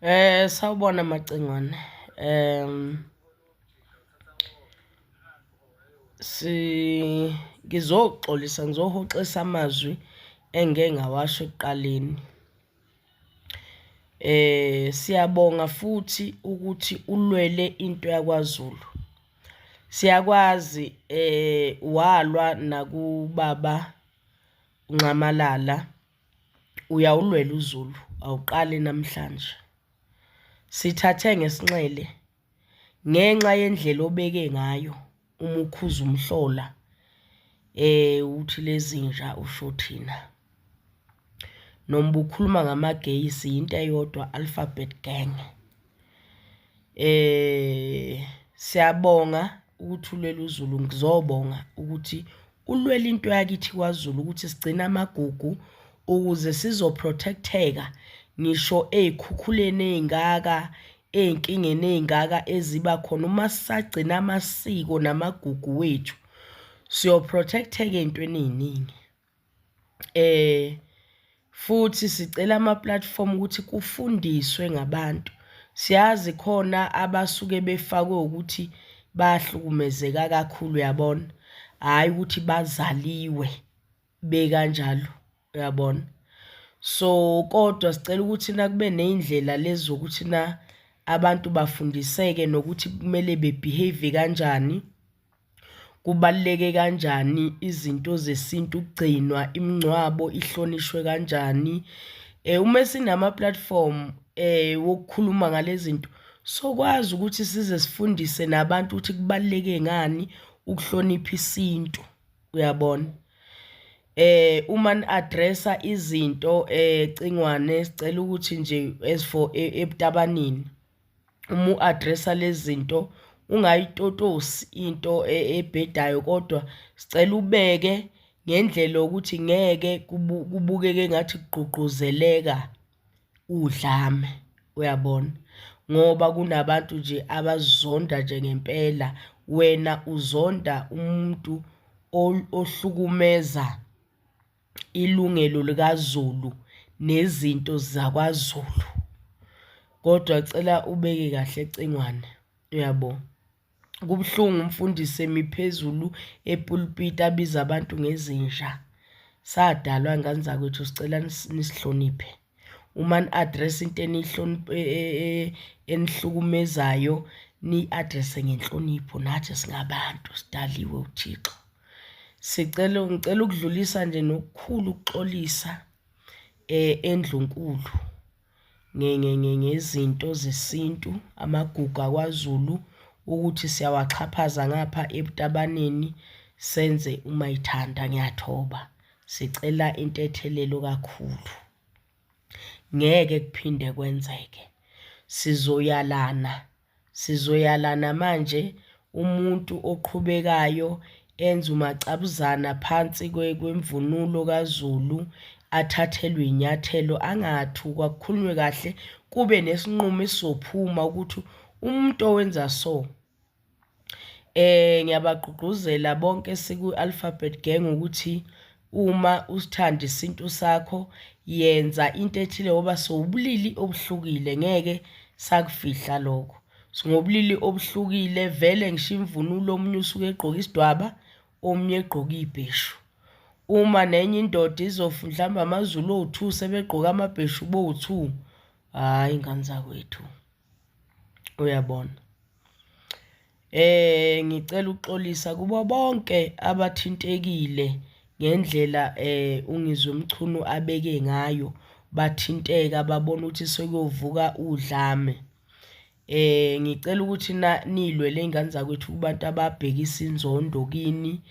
Sawubona Macingwane. Si ngizoxolisa ngizohoxisa amazwi engike ngawasho ekuqaleni. Siyabonga futhi ukuthi ulwele into yakwaZulu. Siyakwazi walwa nakubaba uNxamalala. Uyawulwela uZulu, awuqali namhlanje. Sithathe ngesinxele ngenxa yendlela obeke ngayo uma ukhuza umhlola uthi lezinja usho thina. Noma ubukhuluma ngama-gay siyinto eyodwa alphabet gang. Siyabonga ukuthi ulwela uZulu, ngizobonga ukuthi ulwela into yakithi kwaZulu ukuthi sigcine amagugu ukuze sizoprotectheka ngisho ey'khukhuleni ey'ngaka, ey'nkingeni ey'ngaka eziba khona. Uma sisagcina amasiko namagugu wethu, siyoprotectheka ey'ntweni ey'ningi. Futhi sicela ama-platform ukuthi kufundiswe ngabantu. Siyazi khona abasuke befakwe ukuthi bahlukumezeka kakhulu uyabona, hhayi ukuthi bazaliwe bekanjalo uyabona. So kodwa sicela ukuthi na kube ney'ndlela lezi zokuthi na abantu bafundiseke nokuthi kumele be-behave kanjani. Kubaluleke kanjani izinto zesintu ukugcinwa, imingcwabo ihlonishwe kanjani. Uma sinama-platform wokukhuluma ngale zinto, sokwazi ukuthi size sifundise nabantu ukuthi kubaluleke ngani ukuhlonipha isintu, uyabona. Uma ni-address-a izinto Cingwane, sicela ukuthi nje as for ebutabanini, uma u-address-a lezi zinto ungayitotosi into ebhedayo kodwa sicela ubeke ngendlela yokuthi ngeke kubukeke ngathi kugqugquzeleka udlame, uyabona? Ngoba kunabantu nje abazonda nje ngempela, wena uzonda umuntu ohlukumeza ilungelo likaZulu nezinto zakwaZulu. Kodwa cela ubeke kahle Cingwane, uyabo. Kubuhlungu umfundisi emi phezulu epulpiti abize abantu ngezinja. Sadalwa ngane zakwethu sicela nisihloniphe. Uma ni-address into e, e, e, enihlukumezayo niyi-address ngenhlonipho nathi singabantu sidaliwe uThixo. Sicela ngicela ukudlulisa nje nokukhulu ukuxolisa eNdlunkulu ngezinto zesintu, amagugu akwaZulu ukuthi siyawaxhaphaza ngapha ebutabaneni senze umayithanda ngiyathoba. Sicela intethelelo kakhulu. Ngeke kuphinde kwenzeke. Sizoyalana Sizoyalana manje umuntu oqhubekayo enze umacabuzana phansi kwemvunulo kaZulu athathelwe inyathelo angathukwa kukhulunywe kahle kube nesinqumo esizophuma ukuthi umuntu owenza so ngiyabagqugquzela bonke siku-Alphabet Gang ukuthi uma usithanda isintu sakho yenza into ethile ngoba siwubulili obuhlukile ngeke sakufihla lokho. Singobulili obuhlukile vele ngisho imvunulo omunye usuke egqoke isidwaba omunye egqoke ibheshu. Uma nenye indoda izofa mhlawumbe amaZulu owu-two sebegqoke amabheshu bowu-two, hhayi ngane zakwethu. Uyabona? Ngicela ukuxolisa kubo bonke abathintekile ngendlela uNgizwe Mchunu abeke ngayo, bathinteka babona ukuthi sekuyovuka udlame. Ngicela ukuthi nilwele iy'ngane zakwethu kubantu ababhekisa inzondo kini.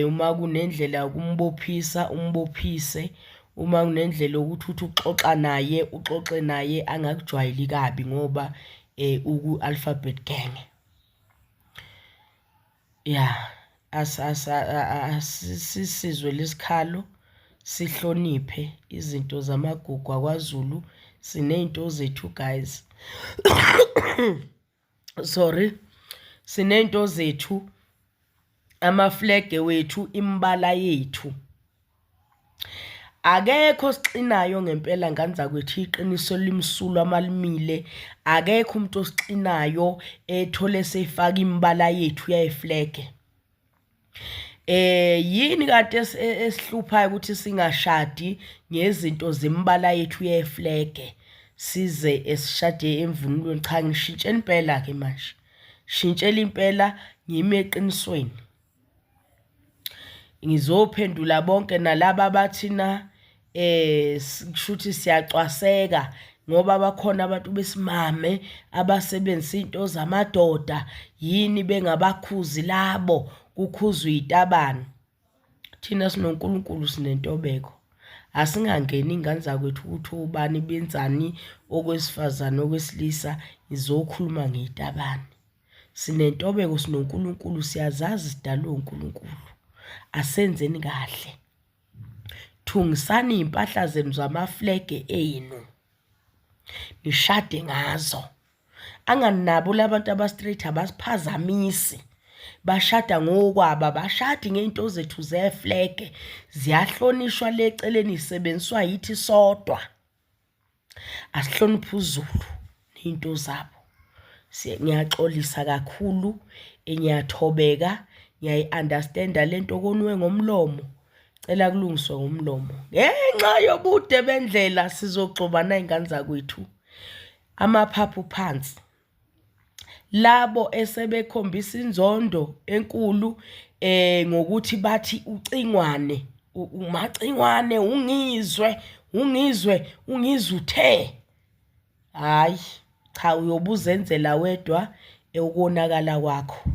Uma kunendlela yokumbophisa umbophise, uma kunendlela yokuthi uthi uxoxa naye uxoxe naye angakujwayeli kabi ngoba uku-alphabet gang. Ya, asisizwe lesikhalo sihloniphe izinto zamagugu akwaZulu siney'nto zethu guys. Sorry, siney'nto zethu amaflege wethu, imibala yethu. Akekho osixinayo ngempela ngane zakwethu iqiniso limsulwa malimile akekho umuntu osixinayo ethole sefaka imibala yethu yayiflege. Yini kanti esihluphayo ukuthi singashadi ngezinto zemibala yethu yeflege size esishade emvunulweni? Cha, ngishintshe impela-ke manje, shintshela impela ngime eqinisweni. Ngizophendula bonke nalaba abathi na kushuthi siyacwaseka ngoba bakhona abantu besimame abasebenzisa into zamadoda, yini bengabakhuzi labo, kukhuzwa izitabane. Thina sinoNkulunkulu sinentobeko. Asingangeni ingane zakwethu ukuthi obani benzani okwesifazane okwesilisa, ngizokhuluma ngezitabane. Sinentobeko sinoNkulunkulu siyazazi sidalwe uNkulunkulu. Asenzeni kahle. Thungisani iy'mpahla zenu zamaflege enu. Nishade ngazo. Anganabo labantu aba-straight abasiphazamisi. Bashada ngokwabo, abashadi ngey'nto zethu zeflege. Ziyahlonishwa le eceleni isebenziswa yithi sodwa. Asihloniphe uZulu ney'nto zabo. Ngiyaxolisa kakhulu, ngiyathobeka, ngiyayi-understand-a le nto koniwe ngomlomo, cela kulungiswe ngomlomo. Ngenxa yobude bendlela sizogxobana y'ngane zakwethu, amaphaphu phansi. Labo esebekhombisa inzondo enkulu ngokuthi bathi uCingwane uMacingwane uNgizwe uNgizwe uNgizwe uthe hhayi cha uyobe uzenzela wedwa ukonakala kwakho.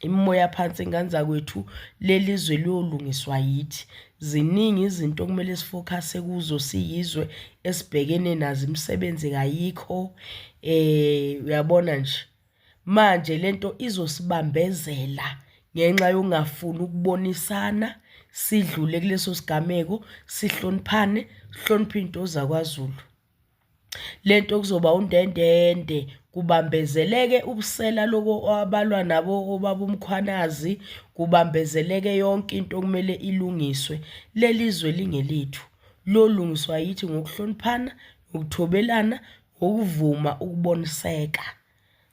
Imimoya phansi ingane zakwethu, leli zwe liyolungiswa yithi. Ziningi izinto okumele sifokhase kuzo siyizwe esibhekene nazo, imisebenzi kayikho. Uyabona nje, manje lento izosibambezela ngenxa yokungafuni ukubonisana, sidlule kuleso sigameko, sihloniphane, sihloniphe iy'nto zakwaZulu. Lento kuzoba undendende kubambezeleke ubusela loko abalwa nabo obaba uMkhwanazi, kubambezeleke yonke into okumele ilungiswe. Leli zwe lingelethu, lolungiswa yithi ngokuhloniphana, ngokuthobelana, ngokuvuma ukuboniseka.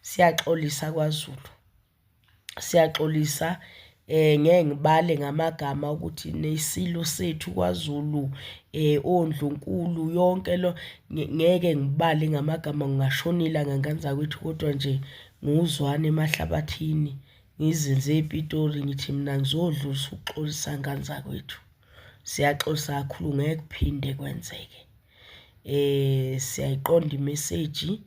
Siyaxolisa kwaZulu. Siyaxolisa ngeke ngibale ngamagama ukuthi nesilo sethu kwaZulu oNdlunkulu yonke lo ngeke ngibale ngamagama ngingashona ilanga ngane zakwethu kodwa nje ngiwuzwane emahlabathini ngizinze ePitori ngithi mina ngizodlulisa ukuxolisa ngane zakwethu. Siyaxolisa kakhulu ngeke kuphinde kwenzeke. Siyayiqonda imeseji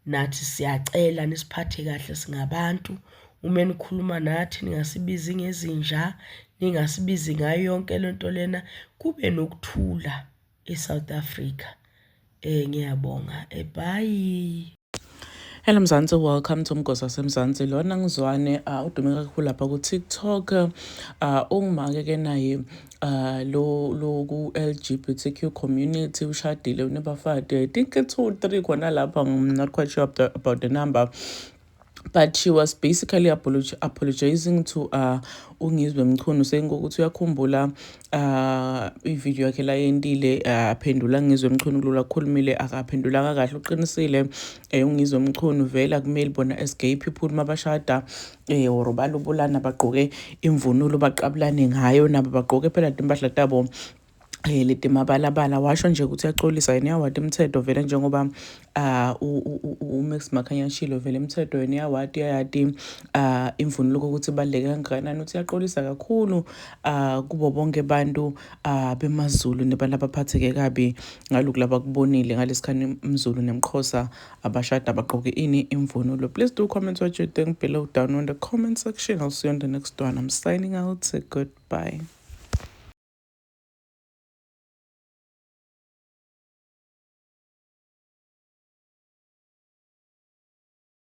Nathi siyacela nisiphathe kahle singabantu. Uma nikhuluma nathi ningasibizi ngezinja, ningasibizi ngayo yonke le nto lena, kube nokuthula eSouth Africa. Ngiyabonga. Bye. Hello Mzansi, welcome to Umgosi waseMzansi. Lona ngizwane udume kakhulu lapha ku-TikTok. Ungumake ke naye lo lo ku-LGBTQ community ushadile unebafati. I think 2 3 khona lapha, I'm not quite sure about the number. But she was basically apologizing to uNgizwe Mchunu saying ukuthi uyakhumbula ivideo yakhe la yentile aphendula Ngizwe Mchunu kulula khulumile akaphendulanga kahle uqinisile uNgizwe Mchunu vele akumele bona as gay people mabashada or balobulana bagqoke imvunulo baqabulane ngayo nabo bagqoke phela timpahla tabo leti mabalabala. Washo nje ukuthi uyaxolisa yena uyawati imithetho vele njengoba uMax Makhanya ashilo vele imithetho yena uyawati uyayati imvunulo ukuthi ibaluleke kangakanani. Uthi uyaxolisa kakhulu kubo bonke abantu bemaZulu nebantu abaphatheke kabi ngalokhu labakubonile ngalesikhathi umZulu nemXhosa abashada abagqoke ini imvunulo. Please do comment what you think below down in the comment section. I'll see you on the next one. I'm signing out. Goodbye.